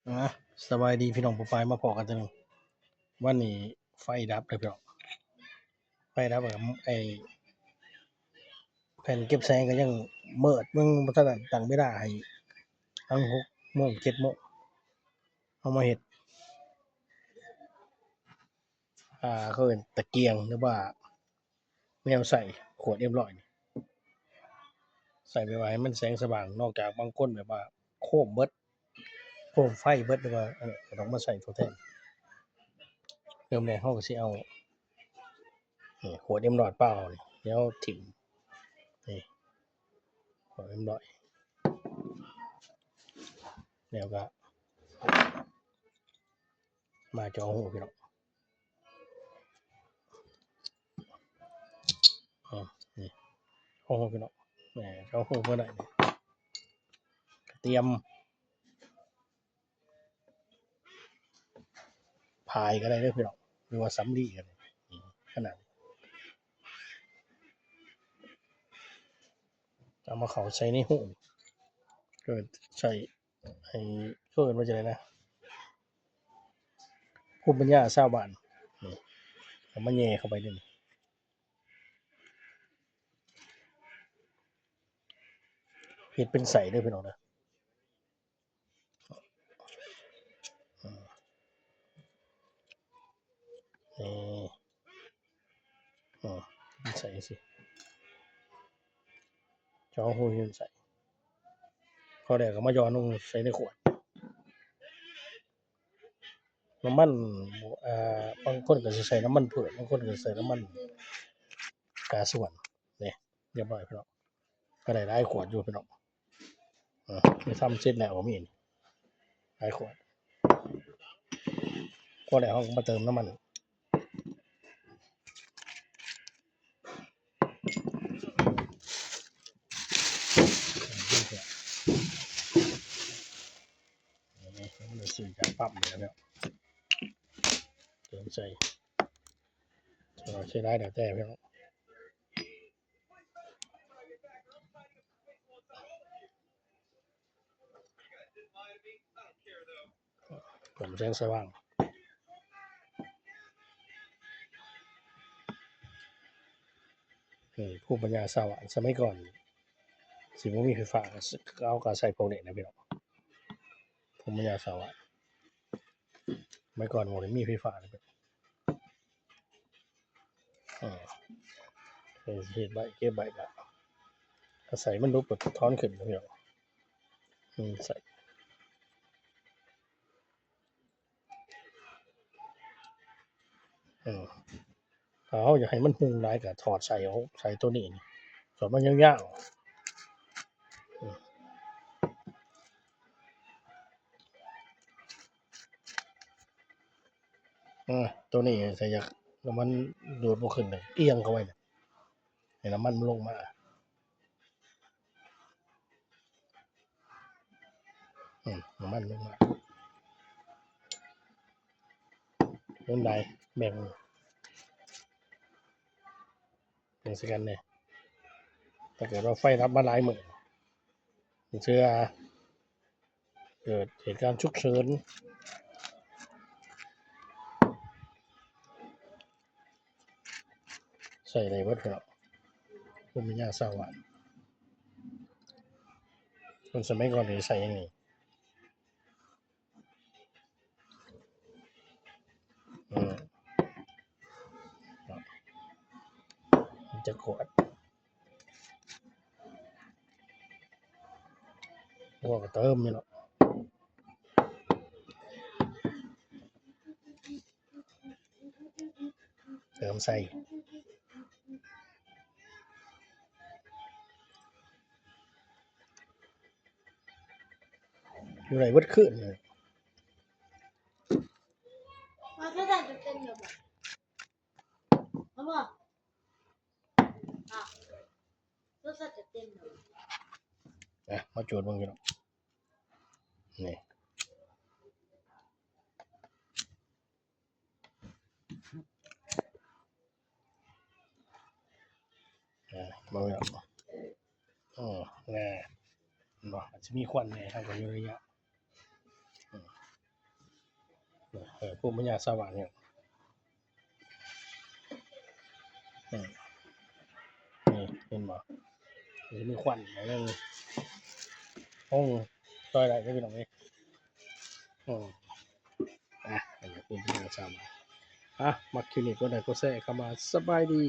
ອ່າ ສະບາຍດີພີ່ນ້ອງປ້ອງປາຍ ມາພໍ້ກັນເທື່ອໜຶ່ງ. ວັນນີ້ໄຟດັບເດີພີ່ນ້ອງ ໄຟດັບ ແລ້ວກໍໄອ້ແຜ່ນເກັບແສງກໍຍັງມືດ ຍັງບໍ່ທັນຕັ້ງເວລາໃຫ້ ຕັ້ງຫົກໂມງ ເຈັດໂມງ ເຮົາມາເຮັດ ອ່າ ເຂົາເອີ້ນຕະກຽງ ຫຼືວ່າແນວໃສ່ຂວດເອັມຮ້ອຍນີ້ ໃສ່ແບບວ່າໃຫ້ມັນແສງສະຫວ່າງ ນອກຈາກບາງຄົນແບບວ່າໂຄມເບິດ ໂຄມໄຟເບິດ ຫຼືວ່າ ເອີ ກໍຕ້ອງມາໃສ່ທົດແທນ. ເລີ່ມແລກເຮົາກໍຊິເອົາ ນີ້ ຂວດເອັມຮ້ອຍເປົ່ານີ້ ດຽວຖິ້ມ ນີ້ ຂວດເອັມຮ້ອຍ ແລ້ວກໍມາເຈາະຮູພີ່ນ້ອງ. ອາ ນີ້ ໂອ້ໂຫ ພີ່ນ້ອງ ແໝ່ ເຈົ້າຮູ້ບໍ່ໄດ້ນີ້ ກະຕຽມພາຍກໍໄດ້ເດີພີ່ນ້ອງ ຫຼືວ່າສຳລີກໍໄດ້ ນີ້ ຂະໜາດ ເອົາມາເຂົ້າໃສ່ໃນຮູ ກໍໃສ່ ໄອ້ ເຂົາເອີ້ນວ່າຈັ່ງໃດນະ ພູມປັນຍາຊາວບ້ານ ນີ້ ເອົາມາແຍ່ເຂົ້າໄປນີ້ ເຮັດເປັນໄສ້ເດີພີ່ນ້ອງເດີ ນີ້ ເປັນໄສ້ຈັ່ງຊີ້ ເຈາະຮູໃສ່ ພໍແລ້ວກໍມາຫຍ່ອນລົງໃສ່ໃນຂວດ. ນ້ຳມັນ ເອີ ບາງຄົນກໍຊິໃສ່ນ້ຳມັນພືດ ບາງຄົນກໍໃສ່ນ້ຳມັນກາຊວນ ນີ້ ຮຽບຮ້ອຍພີ່ນ້ອງ ກໍໄດ້ຫຼາຍຂວດຢູ່ພີ່ນ້ອງ ເອີ ໄປທຳເສັດແລ້ວກໍມີນີ້ ຫຼາຍຂວດ ພໍແລ້ວເຮົາກໍມາເຕີມນ້ຳມັນ. ນີ້ ມັນໄດ້ຊື້ຈາກປ້ຳນີ້ແຫຼະ ເຕີມໃສ່ ເສຍດາຍແລ້ວແຕ່ພີ່ນ້ອງ. ເພີ່ມແສງສະຫວ່າງ ເອີ ພູມປັນຍາຊາວບ້ານ ສະໄໝກ່ອນຊິບໍ່ມີໄຟຟ້າ ເຂົາກໍໃຊ້ພວກນີ້ນະພີ່ນ້ອງ ພູມປັນຍາຊາວບ້ານ ສະໄໝກ່ອນບໍ່ໄດ້ມີໄຟຟ້ານະ. ເອີ ເຮັດໃບ ເກັບໃບກະ ອາໄສມັນຫຼຸບ ກະຖອນຂຶ້ນ ເອີ ໃສ່ ເອີ ຖ້າເຮົາຢາກໃຫ້ມັນຮຸ່ງຫຼາຍ ກະຖອດໄສ້ອອກ ໄສ້ໂຕນີ້ ຖອດມັນຍາວໆ. ອາ ໂຕນີ້ ຖ້າຢາກໃຫ້ມັນດູດບໍ່ຂຶ້ນ ອຽງເຂົ້າໄວ້ ໃຫ້ນ້ຳມັນມັນລົງມາ ອືມ ນ້ຳມັນລົງມາ ເປັນໃດ ແບ່ງ ເບິ່ງໃສ່ກັນແດ່ ຖ້າເກີດວ່າໄຟດັບມາຫຼາຍມື້ ບາງເທື່ອເກີດເຫດການສຸກເສີນ ໃຊ້ໄດ້ເບິດເນາະ ພູມປັນຍາຊາວບ້ານ ຄົນສະໄໝກ່ອນນີ້ໃຊ້ຫຍັງນີ້? ເອີ ມັນຈະກວດ ໂອ້ ກໍເຕີມຢູ່ເນາະ ເຕີມໃສ່ ຢູ່ໄດ້ເບິດຄືນເລີຍ ວ່າຄືວ່າຈະເຕັມແລ້ວບໍ່? ເອົາບໍ່? ອ່ະ ຄືວ່າຈະເຕັມແລ້ວ ອ່ະ ມາຈວດເບິ່ງພີ່ນ້ອງ ນີ້. ອ່າ ເບິ່ງແລ້ວ ເອີ ແນ່ ເຫັນບໍ່? ອາດຈະມີຄວັນແນ່ ເຮົາກໍຢູ່ໄລຍະ ອືມ ພູມພະຍາຊາວບ້ານເນາະ. ນີ້ ນີ້ເຫັນບໍ່? ມັນຈະມີຄວັນໜ້ອຍໜຶ່ງ. ໂອ້ ຊ່ອຍໄດ້ເດີພີ່ນ້ອງເອີຍ. ອື ອ່ະ ອັນນີ້ເປັນເລື່ອງສຳຄັນ. ອ່ະ ມັກຄລິບນີ້ ກົດໄລກົດແຊເຂົ້າມາ. ສະບາຍດີ.